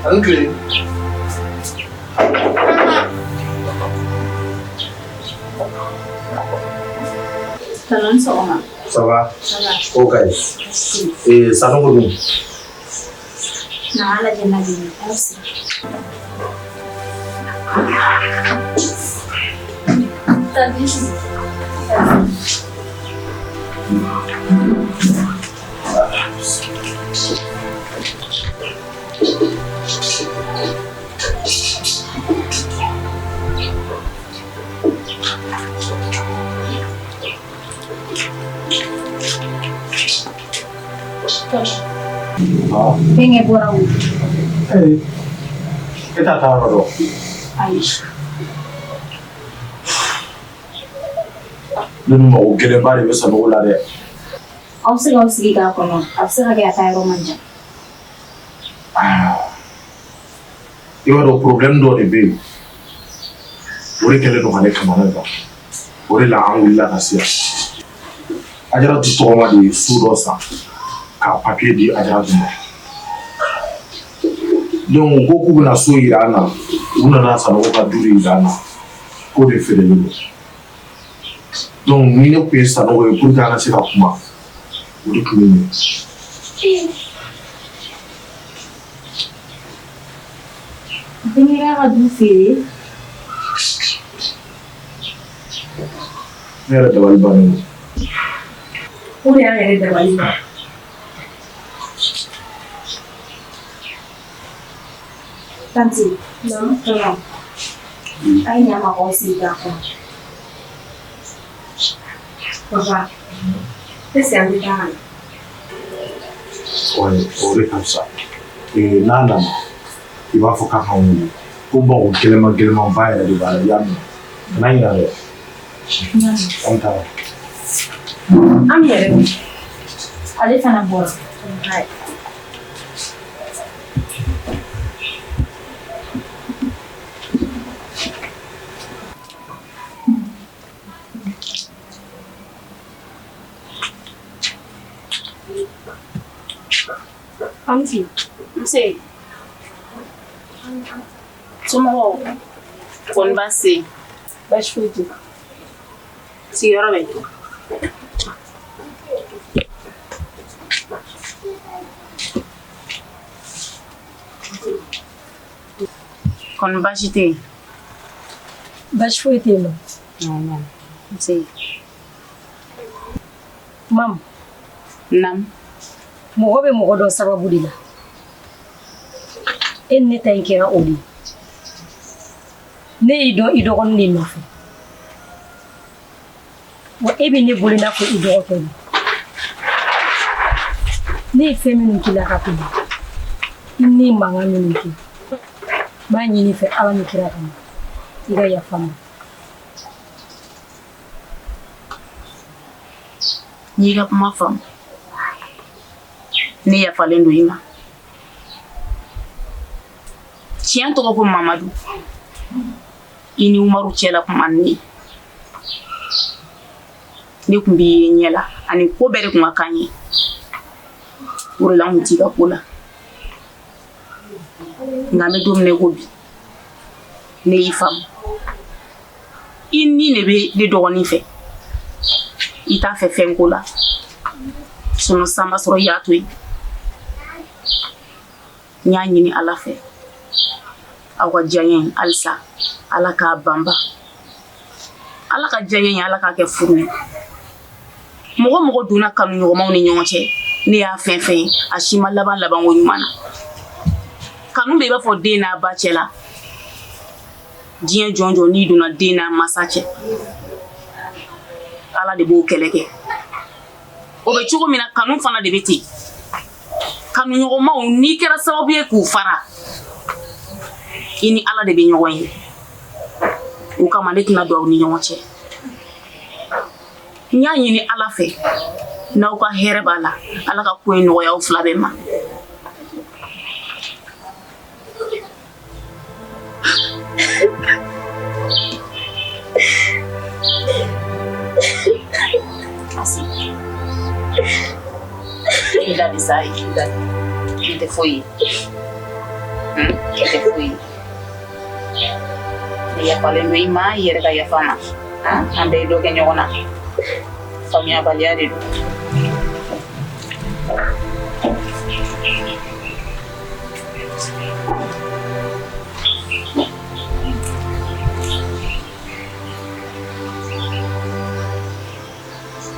A ni tile. Tante ni sɔgɔma. Ça va? Ça va. Ko ka ɲi. Ee Sanogo dun? Na lajɛ na bɛ yen. Aw sigi. Tante ni su. Bɛnkɛ bɔra wo. Ee, e t'a taa yɔrɔ dɔn? Ayi. Ne dun mago gɛlɛnba de bɛ Sanogo la dɛ. Aw bɛ se k'aw sigi k'a kɔnɔ. A bɛ se ka kɛ a taa yɔrɔ man jan. I b'a dɔn problème dɔ de bɛ yen. O de kɛlen don ka ne kamana gan. O de la an wulila ka se yan. Ajaratu tɔgɔma de ye so dɔ san k'a papiye di Ajaratu ma. Donc u ko k'u bɛna so yira an na. U nana Sanogo ka du de yira an na. K'o de feerelen don. Donc ni ne tun ye Sanogo ye pour que an ka se ka kuma, o de tun bɛ ɲɛ. Bɛnkɛ k'a ka du feere. Ne yɛrɛ dabali bannen don. O de y'an yɛrɛ dabali ban. Tanti. Naamu. A ye ɲa n ma k'aw sigi k'a kɔnɔ. Papa, est-ce que an tɛ taa ka na? Ouais, o de ka fisa. Ee, n'a nana, i b'a fɔ k'a ka n wele. Ko mago gɛlɛman gɛlɛmanba yɛrɛ de b'a la, i y'a mɛn? Kana ɲinɛ dɛ. An taara. An yɛrɛ dun? Ale fana bɔra. Tanti, Nse. Somɔgɔw? Kɔni baasi tɛ yen? Baasi foyi tɛ. Sigiyɔrɔ bɛ? Kɔni baasi tɛ yen? Baasi foyi tɛ yen nɔ. Nse. Mamu. Naamu. Mɔgɔ bɛ mɔgɔ dɔn sababu de la. E ni ne ta in kɛra o de ye. Ne y'i dɔn i dɔgɔnin de nɔfɛ. Wa e bɛ ne bolo i n'a fɔ i dɔgɔkɛ de. Ne ye fɛn minnu k'i la ka tɛmɛ, i ni ne ye mankan minnu kɛ, n b'a ɲini i fɛ Ala ni kira kama, i ka yafa n ma. N y'i ka kuma faamu. Ne yafalen don i ma. Tiɲɛ tɔgɔ ko Mamadu. I ni Umaru cɛla kuma ni ne. Ne tun b'i ye ɲɛ la ani ko bɛɛ de tun ka kan ye. O de la n tun t'i ka ko la. Nka an bɛ don min na i ko bi, ne y'i faamu. I ni de bɛ ne dɔgɔnin fɛ. I t'a fɛ fɛn ko la. Sinon san b'a sɔrɔ i y'a to yen. N y'a ɲini Ala fɛ aw ka diyaɲɛ in halisa Ala k'a banba. Ala ka diyaɲɛ in Ala k'a kɛ furu ye. Mɔgɔ mɔgɔ donna kanuɲɔgɔnmaw ni ɲɔgɔn cɛ, ne y'a fɛn fɛn ye, a si ma laban labanko ɲuman na. Kanu bɛ i b'a fɔ den n'a ba cɛ la. Diɲɛ jɔn jɔn n'i donna den n'a masa cɛ, Ala de b'o kɛlɛ kɛ. O bɛ cogo min na kanu fana de bɛ ten. Kanuɲɔgɔnmaw n'i kɛra sababu ye k'u fara, i ni Ala de bɛ ɲɔgɔn ye. O kama ne tɛna don aw ni ɲɔgɔn cɛ. N y'a ɲini Ala fɛ n'aw ka hɛrɛ b'a la, Ala ka ko in nɔgɔya aw fila bɛɛ ma. Asi. I da de sa, i da. I tɛ foyi ye. E tɛ foyi ye. Ne yafalen don i ma, i yɛrɛ ka yafa n ma. An bɛɛ ye dɔ kɛ ɲɔgɔn na. Faamuyabaliya de don.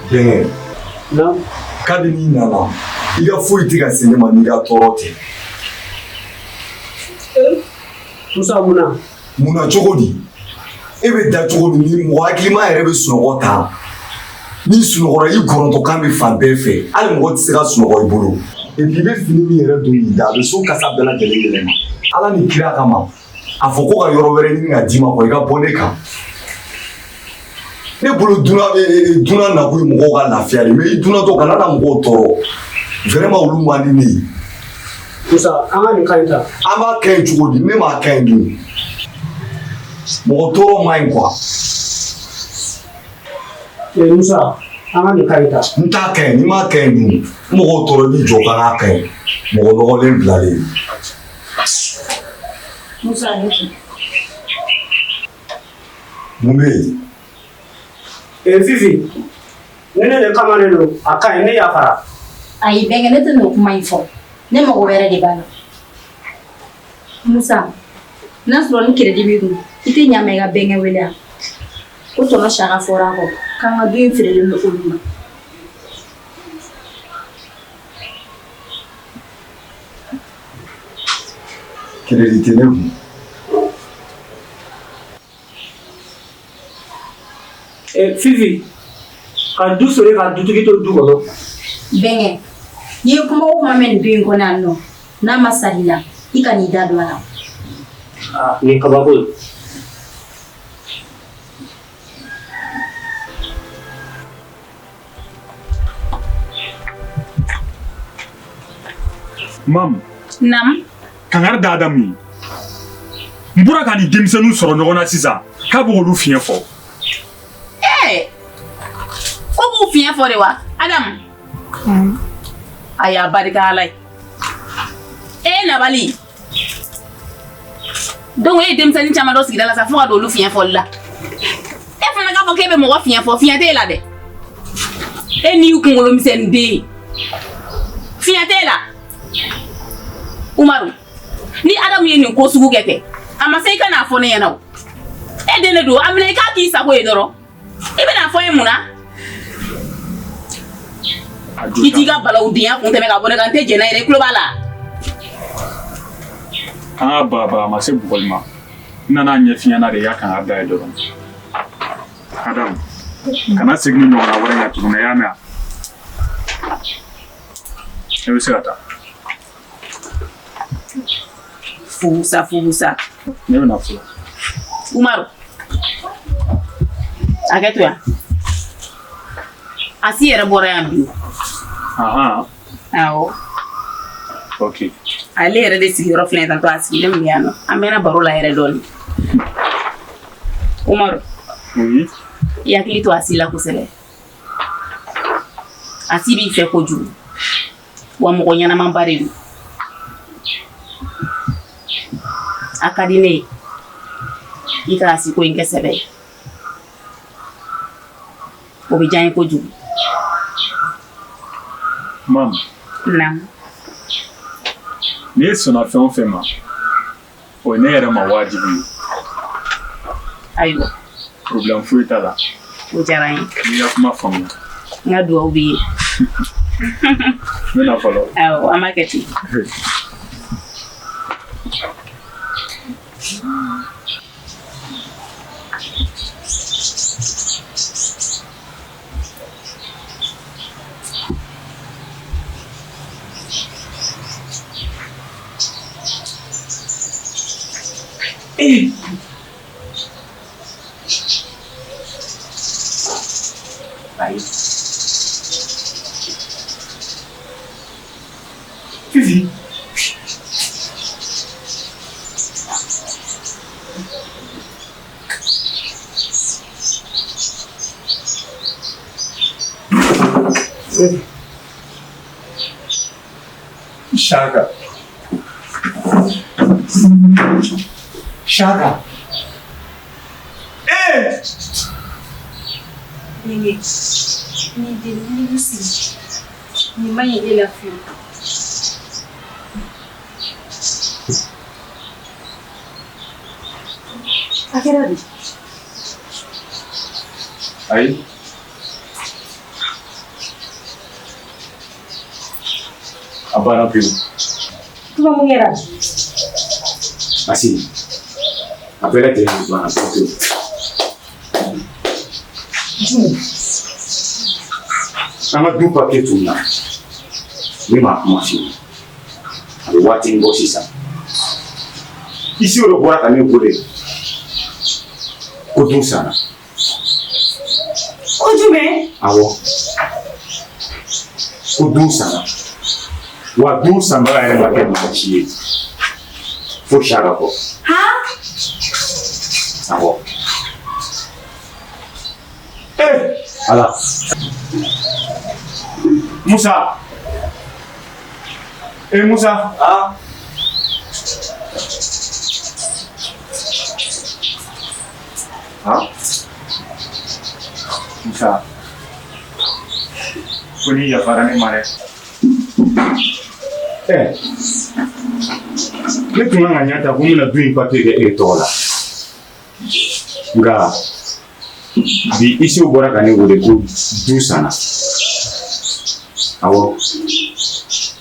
Denkɛ, kabini i nana i ka foyi tɛ ka se ne ma n'i ka tɔɔrɔ tɛ. Musa mun na? Mun na cogo di? E bɛ da cogo min ni mɔgɔ hakilima yɛrɛ bɛ sunɔgɔ tan. N'i sunɔgɔra i gɔrɔntɔkan bɛ fan bɛɛ fɛ hali mɔgɔ tɛ se ka sunɔgɔ i bolo. Et puis i bɛ fini min yɛrɛ don k'i da a bɛ so kasa bɛɛ lajɛlen yɛlɛma. Ala ni kira kama a fɔ ko ka yɔrɔ wɛrɛ ɲini ka d'i ma quoi i ka bɔ ne kan. Ne bolo dunan dunan nakun ye mɔgɔw ka lafiya de mais i dunatɔ kana na mɔgɔw tɔɔrɔ vraiment olu man di ne ye. Musa an ka nin ka ɲi ta. An b'a kɛ yen cogo di ne m'a kɛ yen dun mɔgɔ tɔɔrɔ man ɲi quoi. Ee Musa an ka nin ka ɲi ta. N t'a kɛ yen n'i m'a kɛ yen dun mɔgɔw tɔɔrɔ i b'i jɔ k'an k'a kɛ yen mɔgɔ nɔgɔlen bilalen. Musa ne kun. Mun bɛ yen? Ee Fifi ni ne de kama de don a ka ɲi ne yafara. Ayi bɛnkɛ ne tɛ n'o kuma in fɔ ne mago wɛrɛ de b'a la. Musa n'a sɔrɔ ni crédit b'i kun i tɛ ɲa n ma i ka bɛnkɛ wele yan ko tɔnɔ Saka fɔra a kɔ k'an ka du in feerelen don olu ma. Crédit tɛ ne kun. Fifi ka du feere ka dutigi to du kɔnɔ. Bɛnkɛ n'i ye kuma o kuma mɛn nin du in kɔnɔ yan nɔ n'a ma sara i la i kan'i da don a la. Aa nin ye kabako ye. Mamu. Naamu. Kangari da Adamu ye. N bɔra ka nin denmisɛnninw sɔrɔ ɲɔgɔn na sisan k'a b'olu fiɲɛ fɔ. Ee ko b'u fiɲɛ fɔ de wa Adamu? A y'a barika Ala ye. E nabali. Donc e ye denmisɛnnin caman dɔ sigida la sa fo ka don olu fiɲɛ fɔli la. E fana k'a fɔ k'e bɛ mɔgɔ fiɲɛ fɔ fiɲɛ t'e la dɛ. E n'i kunkolo misɛnnin den. Fiɲɛ t'e la. Umaru ni Adamu ye nin ko sugu kɛ kɛ a ma se i ka n'a fɔ ne ɲɛna o. E den de don a minɛ i k'a k'i sago ye dɔrɔn. I bɛna fɔ n ye mun na? I t'i ka balawudenya kun tɛmɛ ka bɔ ne kan n tɛ jɛn n'a ye dɛ i tulo b'a la. An ka bagabaga a ma se bugɔli ma. N nana ɲɛf'i ɲɛna de i ka kangari d'a ye dɔrɔn. Adamu kana segin nin ɲɔgɔnna wɛrɛ kan tuguni i y'a mɛn wa? E bɛ se ka taa. Fugusa fugusa. Ne bɛna fɔlɔ. Umaru. Hakɛ to yan. Asi yɛrɛ bɔra yan bi. Ahan. Awɔ. Ok. Ale yɛrɛ de sigiyɔrɔ filɛ tantɔ a sigilen bɛ yan nɔ. An mɛnna baro la yɛrɛ dɔɔnin. Umaru. Oui. I hakili to Asi la kosɛbɛ. Asi b'i fɛ kojugu. Wa mɔgɔ ɲɛnamaba de don. A ka di ne ye i ka Asi ko in kɛ sɛbɛ ye. O bɛ diya n ye kojugu. Mamu. Naamu. N'e sɔnna fɛn o fɛn ma, o ye ne yɛrɛ ma wajibi ye. Ayiwa. Problème foyi t'a la. O diyara n ye. N y'i ka kuma faamuya. N ka dugawu b'i ye. N bɛ na fɔlɔ. Awɔ, an b'a kɛ ten. Ee Ayi. Fifi. Shaka. Shaka. Ee! Denkɛ, nin deli wuli sigi. Nin man ɲi e la fiyewu. A kɛra di? Ayi. A banna pewu. Tuba mun kɛra? Asi, a bɛɛ lajɛlen banna pewu. Jumɛn? An ka du papiye tununna. Ne m'a kuma f'i ye. A bɛ waatinin bɔ sisan. Huissier dɔ bɔra ka ne wele ko du sanna. Ko jumɛn? Awɔ. Ko du sanna. Wa du sanbaga yɛrɛ ma kɛ mɔgɔ si ye. Fo Saka kɔ. Han? Awɔ. Eh, Ala. Musa. Eh, Musa. Ah. Ah. Musa. Ko n'i yafara ne ma dɛ. Eh. Ne tun kan ka ɲɛ ta ko n bɛna du in papiye kɛ e tɔgɔ la. Nka bi huissier bɔra ka ne wele ko du sanna. Awɔ.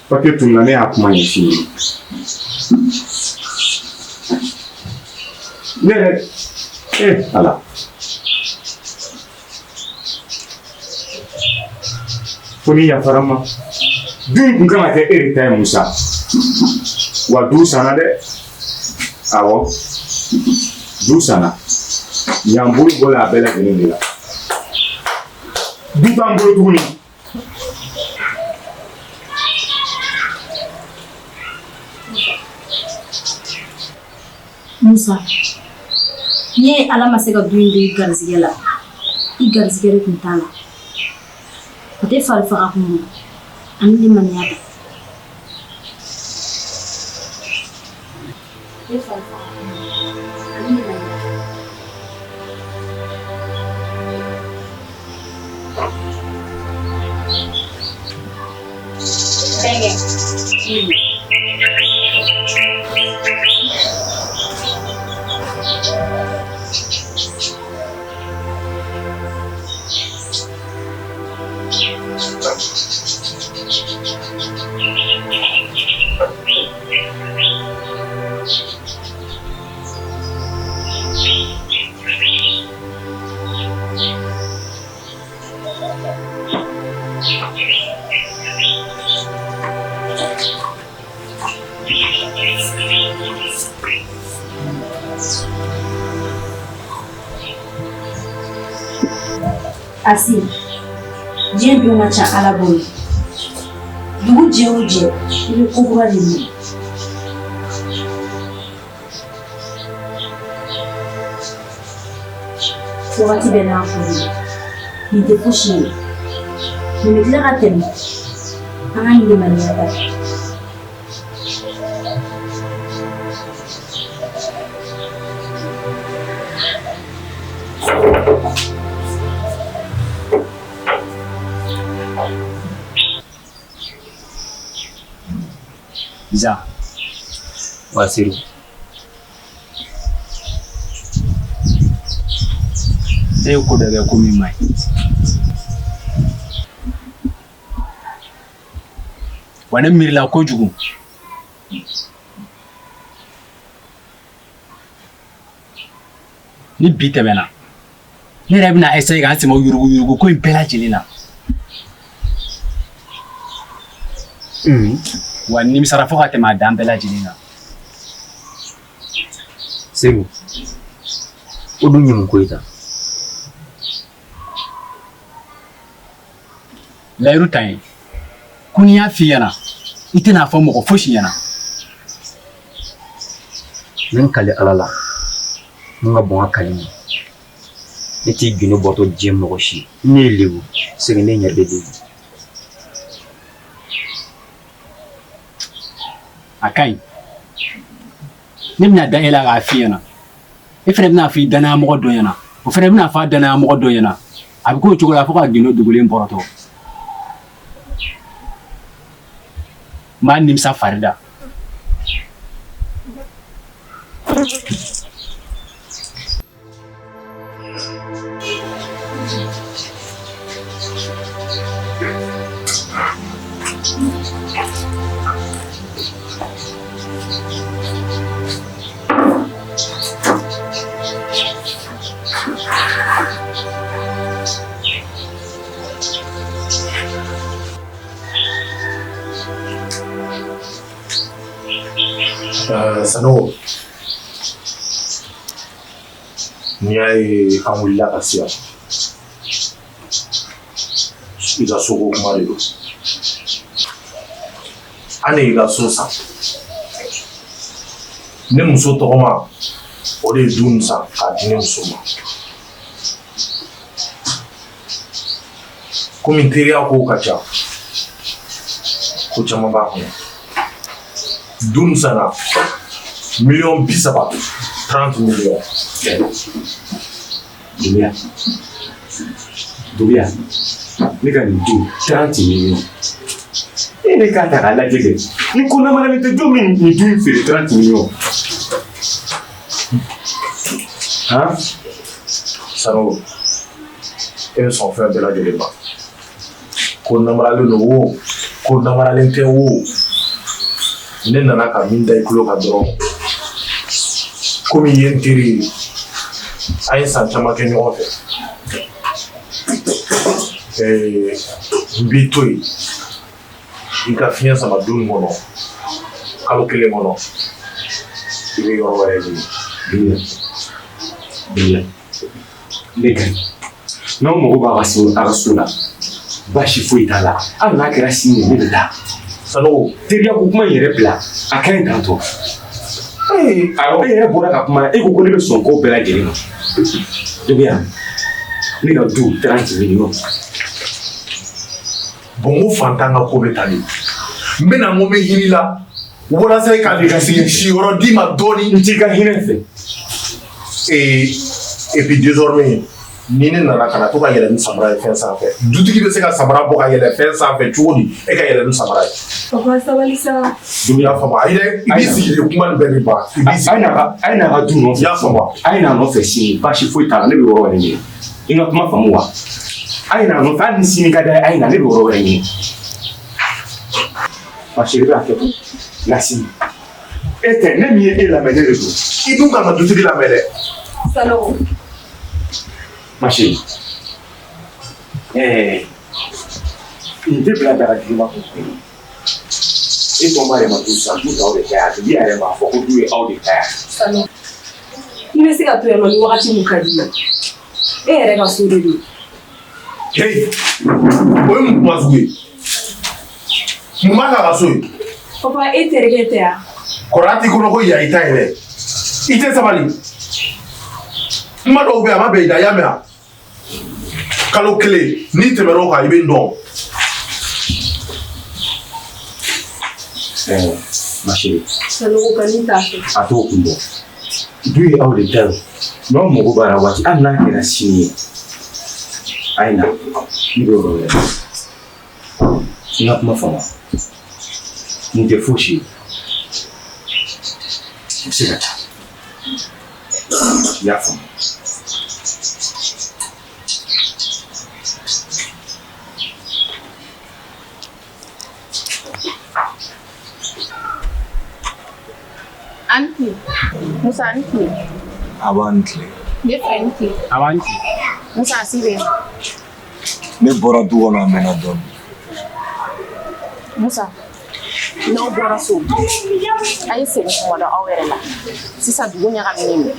Papiye tununna, ne y'a kuma ɲɛf'i ye. Ne yɛrɛ eh Ala. Fo n'i yafara n ma. Du in tun kan ka kɛ e de ta ye Musa. Wa du sanna dɛ. Awɔ. Du sanna. Yan bolo bɔla a bɛɛ lajɛlen de la. Du t'an bolo tuguni. Musa, n'i ye Ala ma se ka du in don i garisɛgɛ la, i garisɛgɛ de tun t'a la. O tɛ fari faga kun bɔ ani limaniya ta. O tɛ fari faga kun bɔ ani limaniya ta. Bɛnkɛ. Asi, diɲɛ don ka ca Ala bolo. Dugu jɛ o jɛ, i bɛ ko kura de mɛn. Wagati bɛɛ n'a ko don. Nin tɛ fosi ye. Nin bɛ tila ka tɛmɛ. An ka limaniya ta. Isa. Wa Seru. E ye ko dɔ kɛ ko min man ɲi. Wa ne miirila kojugu. Ni bi tɛmɛna, ne yɛrɛ bɛna essayer ka n sen bɔ yurugu yurugu ko in bɛɛ lajɛlen na. Wa n nimisara fo ka tɛmɛ a dan bɛɛ lajɛlen kan. Seru, o dun ye mun ko ye tan? Layiru ta ye ko n'i y'a f'i ɲɛna i tɛna fɔ mɔgɔ fosi ɲɛna. N bɛ n kali Ala la mun ka bon n ka kali ma. Ne t'i gindo bɔtɔ diɲɛ mɔgɔ si. Ne ye lebu, segin ne yɛrɛ de lebu. A ka ɲi. Ne bɛna da e la k'a f'i ɲɛna, e fana bɛna fɔ i dannayamɔgɔ dɔ ɲɛna, o fana bɛna fɔ a dannayamɔgɔ dɔ ɲɛna. A bɛ k'o cogo la fo ka gindo dogolen bɔrɔtɔ. N b'a nimisa fari da. Sanogo, n'i y'a ye an wulila ka se yan, i ka soko kuma de don. An de y'i ka so san. Ne muso tɔgɔma, o de ye du nin san k'a di ne muso ma. Komi teriya kow ka ca, ko caman b'a kɔnɔ. Du nin sanna miliyɔn 30, 30 miliyɔn. Duguya, Duguya, ne ka nin du 30 miliyɔn. E ne k'a ta k'a lajɛ kɛ. Ni ko namaralen tɛ, jɔn bɛ nin du in feere 30 miliyɔn? Han? Sanogo, e bɛ sɔn fɛn bɛɛ lajɛlen ma. Ko namaralen don o, ko namaralen tɛ o. Ne nana ka min da i tulo kan dɔrɔn, komi i ye n teri ye, an ye san caman kɛ ɲɔgɔn fɛ. N b'i to yen, i ka fiɲɛ sama du nin kɔnɔ kalo kelen kɔnɔ, i bɛ yɔrɔ wɛrɛ ɲini. Duguya, Duguya, ne ka ɲi. N'aw mago b'a ka so, a ka so la, baasi foyi t'a la. Hali n'a kɛra sini ye, ne bɛ taa. Sanogo, teriya ko kuma in yɛrɛ bila, a ka ɲi tantɔ. Awɔ, e yɛrɛ bɔra ka kuma, e ko ko ne bɛ sɔn ko bɛɛ lajɛlen ma. Duguya, ne ka du 30 miliyɔn. Bon, n ko fantan ka ko bɛ tan de. N bɛna n ko n bɛ hinɛ i la walasa i ka siyɔrɔ d'i ma dɔɔni. N t'i ka hinɛ fɛ. Et puis désormais, ni ne nana ka na to ka yɛlɛ ni samara ye fɛn sanfɛ, dutigi bɛ se ka samara bɔ ka yɛlɛ fɛn sanfɛ cogo di, e ka yɛlɛ ni samara ye? Papa, sabali sa. I y'a faamu? Ayi dɛ, i b'i sigi de, kuma nin bɛɛ bɛ ban. I b'i sigi. A ye n'a ka du nɔfɛ. I y'a faamu? A ye n'a nɔfɛ sini, baasi foyi t'a la, ne bɛ yɔrɔ wɛrɛ ɲini. I ka kuma faamu wa? A ye n'a nɔfɛ, hali ni sini ka d'a ye, a ye na, ne bɛ yɔrɔ wɛrɛ ɲini. Ma chérie, bɛ hakɛ to. Na sini. E tɛ, ne min ye e lamɛn, ne de don. I dun kan ka dutigi lamɛn dɛ. Sanogo. Ma chérie. Ɛɛ, nin tɛ bila daga giriman kun. E tɔgɔma yɛrɛ ma du san, du t'aw de ta ye. A tigi yɛrɛ b'a fɔ ko du ye aw de ta ye. Sanogo, i bɛ se ka to yan nɔ ni wagati min ka di i ye. E yɛrɛ ka so de don. Hey, o ye mun kuma sugu ye? Mun b'a k'a ka so ye? Papa, e terikɛ tɛ yan? Kɔrɔya t'i kɔnɔ ko yan i ta ye dɛ. I tɛ sabali. Kuma dɔw bɛ yen, a ma bɛn i da, i y'a mɛn wa? Kalo kelen, n'i tɛmɛn'o kan, i bɛ n dɔn. Ɛɛ, ma chérie. Sanogo, kan'i t'a fɛ. A t'o kun bɔ. Du ye aw de ta ye. N'aw mago b'a la waati, hali n'a kɛra sini ye, a ye na, ne bɛ yɔrɔ wɛrɛ. N ka kuma faamu. Nin tɛ fosi ye. I bɛ se ka taa. I y'a faamu? A ni tile. Musa, a ni tile. A b'a ni tile. Ne fa, ni tile. A b'a ni tile. Musa, a si bɛ. Ne bɔra du kɔnɔ a mɛnna dɔɔnin. Musa, n'aw bɔra so, a ye segin kuma dɔ aw yɛrɛ la. Sisan dugu ɲagaminen don.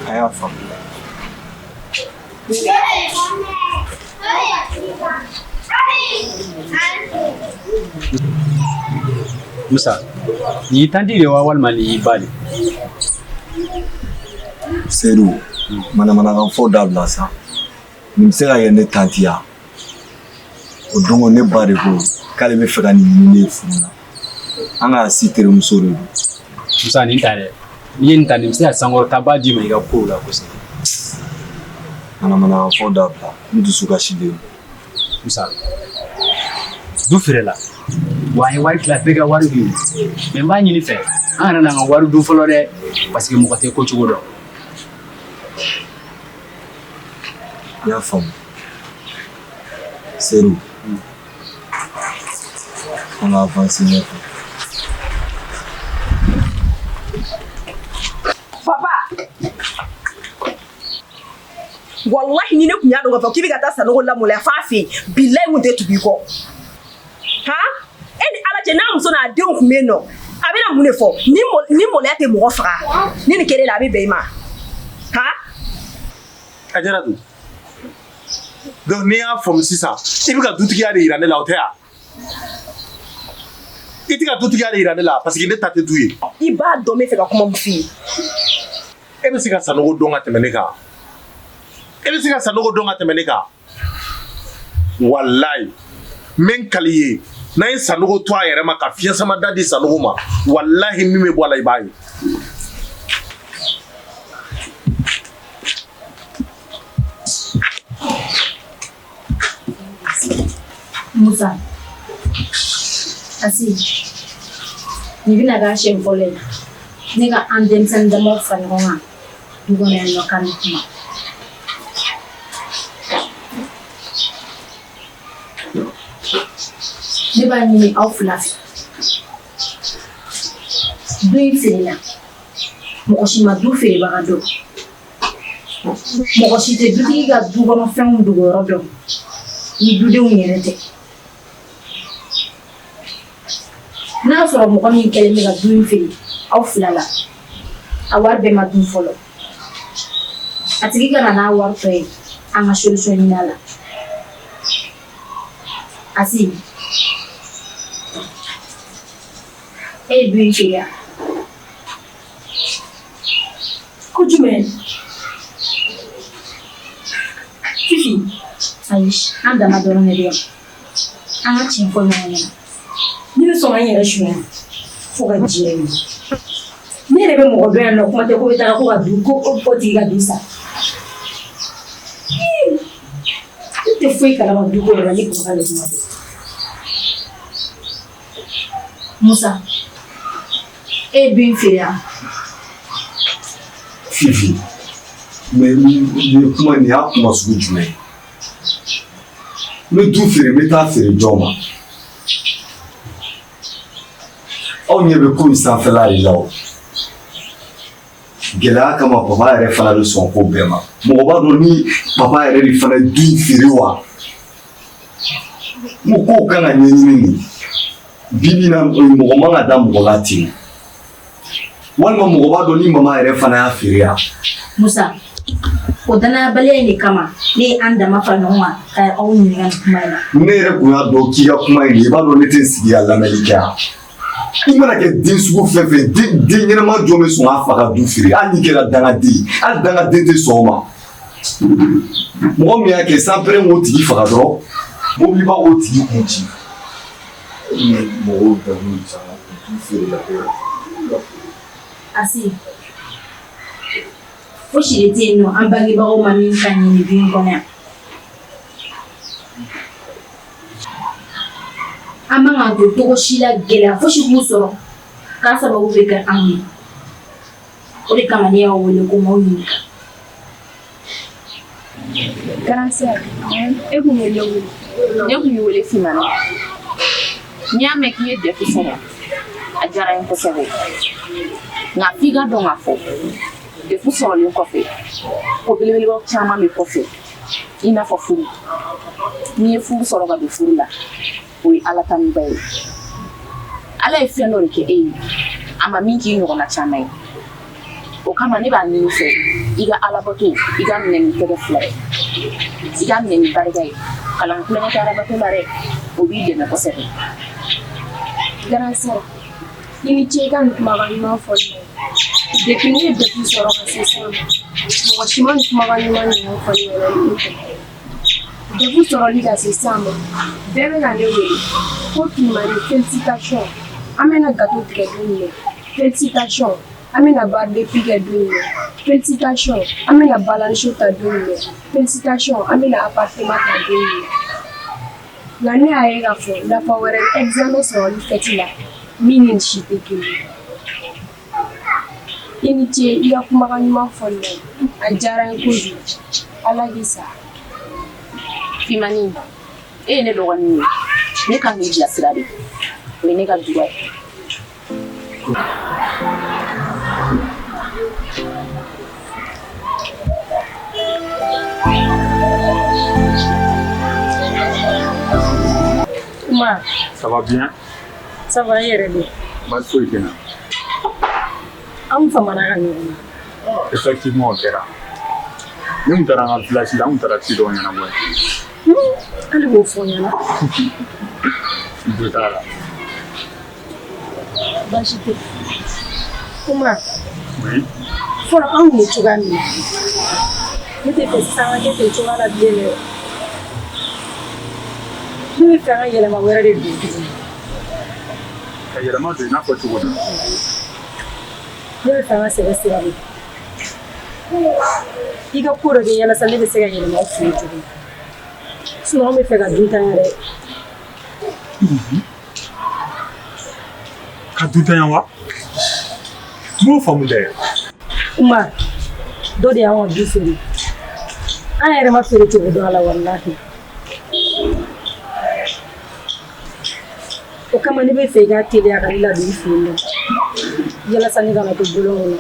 A y'a faamu. Musa, nin y'i tanti de wa walima nin y'i ba de? Sedu, manamanakan fɔ dabila sa. Nin bɛ se ka kɛ ne tanti ya. O don ne ba de ko k'ale bɛ fɛ ka nin ɲini ne ye furu la. An ka si terimuso de don. Musa nin ta dɛ. N'i ye nin ta nin bɛ se ka sankɔrɔtaba d'i ma i ka kow la kosɛbɛ. Manamana fɔ dabila, n dusu kasilen don. Musa, du feerela. Wa an ye wari tila bɛɛ ka wari bɛ yen. Mais n b'a ɲini fɛ an kana n'an ka wari dun fɔlɔ dɛ parce que mɔgɔ tɛ ko cogo dɔn. I y'a faamu. Seru, an ka avancer ɲɛfɛ. Papa wallahi ni ne tun y'a dɔn k'a fɔ k'i bɛ ka taa Sanogo lamaloya f'a fɛ yen bilayi n tun tɛ tugu i kɔ han e ni Ala cɛ n'a muso n'a denw tun bɛ yen nɔ a bɛna mun de fɔ ni maloya tɛ mɔgɔ faga ni nin kɛra e la a bɛ bɛn i ma han. Ajaratu donc n'i y'a faamu sisan i bɛ ka dutigiya de yira ne la o tɛ wa i tɛ ka dutigiya de yira ne la parce que ne ta tɛ du ye. I b'a dɔn n bɛ fɛ ka kuma min f'i ye. E bɛ se ka Sanogo dɔn ka tɛmɛ ne kan e bɛ se ka Sanogo dɔn ka tɛmɛ ne kan walayi n bɛ n kali ye n'an ye Sanogo to a yɛrɛ ma ka fiɲɛ sama da di Sanogo ma walahi min bɛ bɔ a la i b'a ye. Musa Asi nin bɛna k'a siɲɛ fɔlɔ ye ne ka an denmisɛnnin damaw fara ɲɔgɔn kan du kɔnɔ yan nɔ k'an bɛ kuma. Ne b'a ɲini aw fila fɛ du in feerela mɔgɔ si ma du feerebaga dɔn mɔgɔ si tɛ dutigi ka du kɔnɔ fɛnw dogoyɔrɔ dɔn ni dudenw yɛrɛ tɛ n'a sɔrɔ mɔgɔ min kɛlen bɛ ka du in feere aw fila la a wari bɛɛ ma dun fɔlɔ a tigi ka na n'a wari tɔ ye an ka solution ɲini a la Asi e ye du in feere wa? Ko jumɛn? Fifi. Ayi, an dama dɔrɔn de bɛ yan. An ka tiɲɛ fɔ ɲɔgɔn ɲɛna. Ne bɛ sɔn ka n yɛrɛ suɲɛ fo ka diɲɛ wuli. Ne yɛrɛ bɛ mɔgɔ dɔn yan nɔ kuma tɛ ko bɛ taga ko ka du ko o tigi ka du san. Ne tɛ foyi kalama du ko yɛrɛ la ni kɔrɔkɛ de kuma tɛ. Musa, e ye du in feere wa? Fifi, mais nin kuma nin y'a kuma sugu jumɛn ye? N bɛ du feere n bɛ taa feere jɔn ma? Aw ɲɛ bɛ ko in sanfɛla de la o. Gɛlɛya kama papa yɛrɛ fana bɛ sɔn ko bɛɛ ma. Mɔgɔ b'a dɔn ni papa yɛrɛ de fana ye du in feere wa? N ko kow kan ka ɲɛɲini de. Bi bi in na mɔgɔ man ka da mɔgɔ la ten. Walima mɔgɔ b'a dɔn ni mama yɛrɛ fana y'a feere wa? Musa, o danayabaliya in de kama ne ye an dama fara ɲɔgɔn kan ka aw ɲininka nin kuma in na. Ne yɛrɛ kun y'a dɔn k'i ka kuma in de i b'a dɔn ne tɛ n sigi ka lamɛnni kɛ yan. I mana kɛ den sugu fɛn fɛn den den ɲɛnama jɔn bɛ sɔn k'a fa ka du feere hali n'i kɛra dangaden ye hali dangaden tɛ sɔn o ma. Mɔgɔ min y'a kɛ sanpɛrɛn k'o tigi faga dɔrɔn mobiliba k'o tigi kun ci. Ni mɔgɔw dalu caman du feere la Asi, fosi de tɛ yen nɔ an bangebagaw ma min k'an ye nin du in kɔnɔ yan. An man kan to cogo si la gɛlɛya fosi k'u sɔrɔ k'a sababu bɛ kɛ anw ye. O de kama ne y'aw wele ko m'aw ɲininka. Grande sœur, e kun ye ne wele. Ne kun y'i wele Fimani. N'i y'a mɛn k'i ye DEF sɔrɔ, a diyara n ye kosɛbɛ. Nka f'i ka dɔn k'a fɔ, DEF sɔrɔlen kɔfɛ, ko belebelebaw caman bɛ kɔfɛ. I n'a fɔ furu. N'i ye furu sɔrɔ ka don furu la, o ye Ala tanuba ye. Ala ye fɛn dɔ de kɛ e ye, a ma min k'i ɲɔgɔnna caman ye. O kama ne b'a ɲini i fɛ i ka alabato i ka minɛ ni tɛgɛ fila ye i ka minɛ ni barika ye kana tulonkɛ kɛ alabato la dɛ o b'i dɛmɛ kosɛbɛ. Grande sœur, i ni ce i ka nin kumakan ɲuman fɔli la. Depuis ne ye DEF sɔrɔ ka se sisan ma, mɔgɔ si ma nin kumakan ɲuman ninnu fɔ ne ɲɛna ni e tɛ. DEF sɔrɔli ka se sisan ma, bɛɛ bɛ ka ne wele ko Kimani félicitation. An bɛna gato tigɛ don jumɛn? Félicitation, an bɛna barbecue kɛ don jumɛn? Félicitation, an bɛna balani show ta don jumɛn? Félicitation, an bɛna appartement ta don jumɛn? Nka ne y'a ye k'a fɔ nafa wɛrɛ bɛ examen sɔrɔli fɛti la min ni nin si tɛ kelen ye. I ni ce i ka kumakan ɲuman fɔli la, a diyara n ye kojugu. Ala k'i sara. Fimani, e ye ne dɔgɔnin ye, ne kan k'i bilasira de, o ye ne ka droit ye. Kuma. Ça va bien? Ça va, i yɛrɛ dun? Baasi foyi tɛ n na. Anw famana ka ɲɔgɔn na. Effectivement, o kɛra. Ne tun taara an ka village la, an tun taara ci dɔw ɲɛnabɔ yen. Hali k'o fɔ n ɲɛna. Jo t'a la. Baasi tɛ. Kuma. Oui. Fɔlɔ anw tun bɛ cogoya min na, ne tɛ fɛ sisan an ka kɛ ten cogoya la bilen dɛ. Ne bɛ fɛ an ka yɛlɛma wɛrɛ de don tuguni. Ka yɛlɛma don i n'a fɔ cogo di? Ne bɛ fɛ an ka sɛbɛ sira de. I ka ko dɔ kɛ yalasa ne bɛ se ka yɛlɛma aw fɛ yen cogo min. Sinon anw bɛ fɛ ka du tanya dɛ. Ka du tanya wa? N m'o faamu dɛ. Kuma, dɔ de y'anw ka du feere. An yɛrɛ ma feere cogo dɔn a la walahi. O kama ne bɛ fɛ i ka teliya ka ne ladon i fɛ yen nɔ. Yalasa ne kana to bɔlɔn kɔnɔ.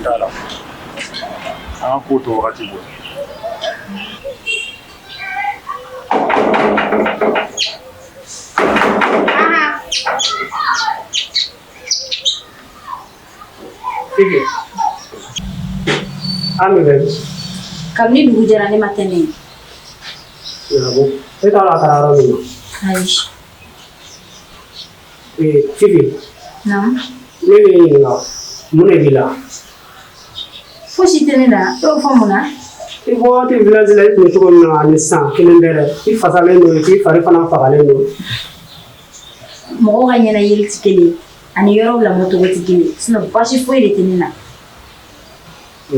T'a la. An ka ko to wagati bɔ. Fifi. An bɛ. Kabini dugu jɛra ne ma tɛnɛ ye. Awɔ. E t'a dɔn a taara yɔrɔ min na. Ayi. Ee Fifi. Naamu. Ne b'i ɲininka mun de b'i la? Fosi tɛ ne la. E y'o fɔ mun na? I bɔ waati village la i tun bɛ cogo min na ani sisan kelen tɛ dɛ. I fasalen don i fari fana fagalen don. Mɔgɔw ka ɲɛna yeli tɛ kelen ye ani yɔrɔw lamɔcogo tɛ kelen ye sinon baasi foyi de tɛ ne na.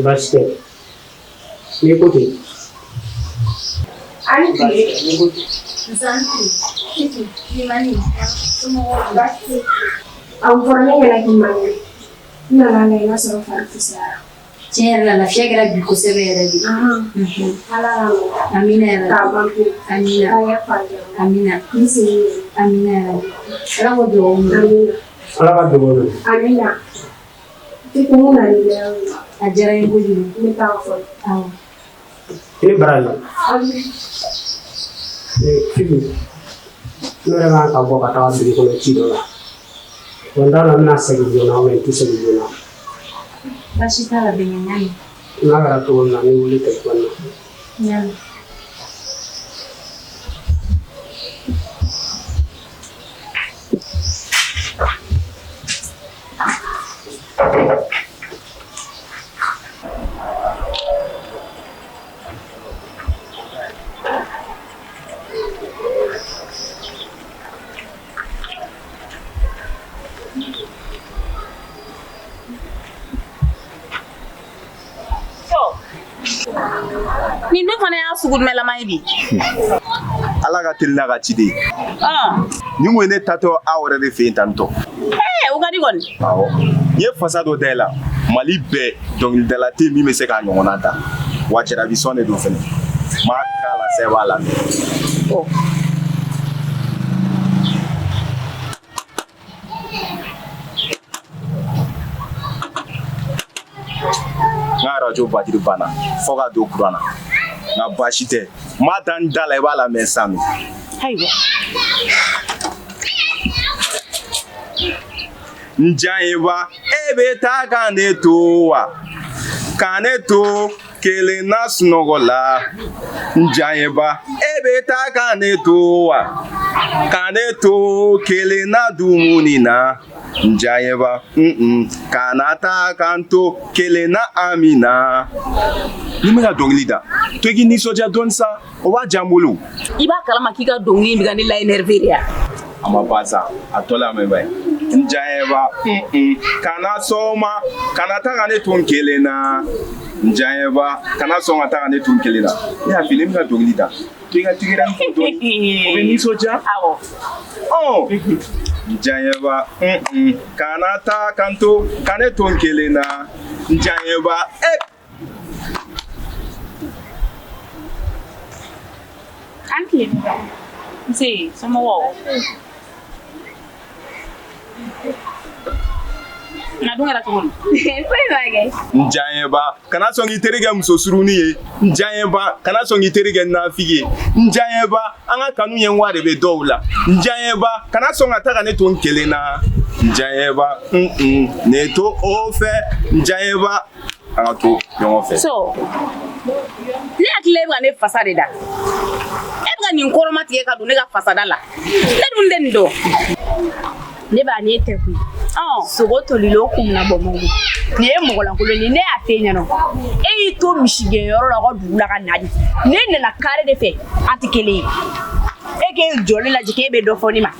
Baasi tɛ. N'i ko ten. A ni tile. Nse a ni tile. Fifi, Limani, somɔgɔw Baasi tɛ. A kun fɔra ne ɲɛna k'i man kɛnɛ. N nana lajɛ n'a sɔrɔ fari fisayara. Tiɲɛ yɛrɛ la lafiya kɛra bi kosɛbɛ yɛrɛ de. Ala k'a nɔgɔya. Amina yarabi. K'a ban pewu. Amina. K'a kɛ farigan. Amina. K'i segin yɛrɛ. Amina yarabi. Ala k'o dugawu minɛ. Amina. Ala ka dugawu minɛ. Amina. Fifi, n nana ni lɛrɛw ye. A diyara n ye kojugu. N bɛ taa fɔlɔ. Awɔ. I ni baraji. Ami. Ee Fifi, ne yɛrɛ kan ka bɔ ka taga dugu kɔnɔ ci dɔ la. Wa n t'a dɔn n bɛna segin joona ou bien n tɛ segin joona. Baasi t'a la bɛnkɛ, n y'a mɛn. N'a kɛra cogo min na n b'i wele telefɔni na. N y'a mɛn. Nin dun fana y'a sugu jumɛnlama ye bi? Ala ka teli n'a ka ciden ye. Nin kun ye ne taatɔ aw yɛrɛ de fɛ yen tantɔ. Ɛɛ, o ka di kɔni. Awɔ. N ye fasa dɔ da i la. Mali bɛɛ dɔnkilidala tɛ min bɛ se k'a ɲɔgɔnna da. Wa jarabi sɔn de don fɛnɛ. N b'a k'a la sa i b'a lamɛn. N ka arajo batiri banna fo ka don kuran na. Nka baasi tɛ. N b'a da n da la i b'a lamɛn sisan nɔ. Ayiwa. N janyeba e bɛ taa ka ne to wa ka ne to kelen na sunɔgɔ la n janyeba e bɛ taa ka ne to wa Ka ne to kelen na dumuni na. N diyanyeba, kana taa ka n to kelen na Amina. Ni bɛ ka dɔnkili da, to i k'i nisɔndiya dɔɔni sa, o b'a diya n bolo. I b'a kalama k'i ka dɔnkili in bɛ ka ne la énervé de ya. A ma ban sa, a tɔ lamɛn ba ye. N diyanyeba, kana sɔn o ma, kana taa ka ne to n kelen na. N diyanyeba, kana sɔn ka taa ka ne to n kelen na. Ne y'a f'i ye, ne bɛ ka dɔnkili da. To i ka tigɛrɛ fɔ dɔɔni, o bɛ nisɔndiya. Awɔ. Ɔ n diyanyeba, kana taa ka n to, ka ne to n kelen na. N diyanyeba, e. An tile. Nse, somɔgɔw? Na dun kɛra cogo di? Foyi ma kɛ. N diyanyeba, kana sɔn k'i teri kɛ muso surunin ye. N diyanyeba, kana sɔn k'i teri kɛ nafigi ye. N diyanyeba, an ka kanu ye wa de bɛ dɔw la. N diyanyeba, kana sɔn ka taa ka ne to n kelen na. N diyanyeba, ne to o fɛ. N diyanyeba, an ka to ɲɔgɔn fɛ. So, ne hakili la e bɛ ka ne fasa de da. E bɛ ka nin kɔrɔma tigɛ ka don ne ka fasada la. Ne dun tɛ nin dɔn. Ne b'a ne tɛ koyi. Sogo tolilen o kun na bɔ man go. Nin ye mɔgɔlankolon ye, ne y'a f'e ɲɛna. E y'i to misigɛnyɔrɔ la aw ka dugu la ka na de. Ne nana kare de fɛ, an tɛ kelen ye. E k'e jɔlen lajɛ k'e bɛ dɔ fɔ ne ma.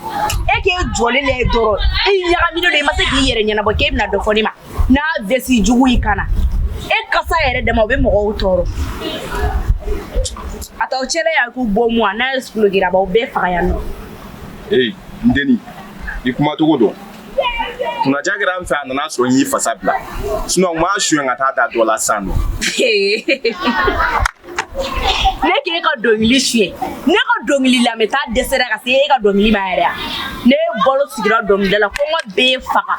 E k'e jɔlen lajɛ dɔrɔn, e ɲagaminen don, i ma se k'i yɛrɛ ɲɛnabɔ k'e bɛna dɔ fɔ ne ma. N'a vɛsi jugu y'i kana. E kasa yɛrɛ dama o bɛ mɔgɔw tɔɔrɔ. A t'aw cɛla y'a k'u bɔ mu a n'a ye sulogera a b'aw bɛɛ faga yan nɔ. Ee, n dennin, i kumacogo dɔn. Kunnaja kɛra n fɛ, a nana sɔrɔ n y'i fasa bila. Sinon n b'a suɲɛ ka taa da dɔ la sisan nɔ. Ne k'e ka dɔnkili suɲɛ, ne ka dɔnkili lamɛn ta dɛsɛra ka se e ka dɔnkili ma yɛrɛ. Ne balo sigira dɔnkilida la, kɔngɔ b'e faga.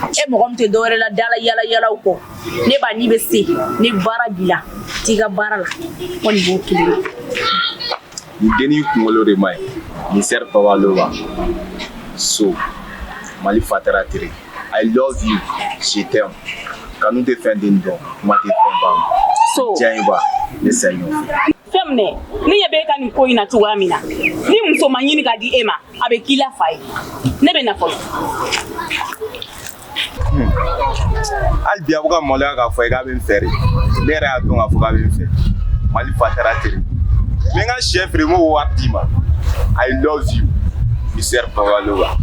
E mɔgɔ min tɛ dɔwɛrɛ la dala yala yalaw kɔ. Ne ba n'i bɛ se, ni baara b'i la, t'i ka baara la, kɔni b'o kelen ye. Nin dennin kunkolo de man ɲi. Nin sɛri babaloba. So, Mali fatara tere. I love you, je t'aime. Kanu tɛ fɛn den dɔn, kuma tɛ fɛn ba ma. So. Diɲɛ ba, ne sɛ ɲɔgɔn fɛ. Fɛn minɛ, ne ɲɛ bɛ e ka nin ko in na cogoya min na, ni muso ma ɲini ka di e ma, a bɛ k'i la fa ye. Ne bɛ na fɔlɔ. Hali bi a bɛ ka maloya k'a fɔ i k'a bɛ n fɛ de. Ne yɛrɛ y'a dɔn k'a fɔ k'a bɛ n fɛ. Mali fatara tere. N bɛ n ka sɛ feere, n b'o wari d'i ma. I love you, Mister Babaloba.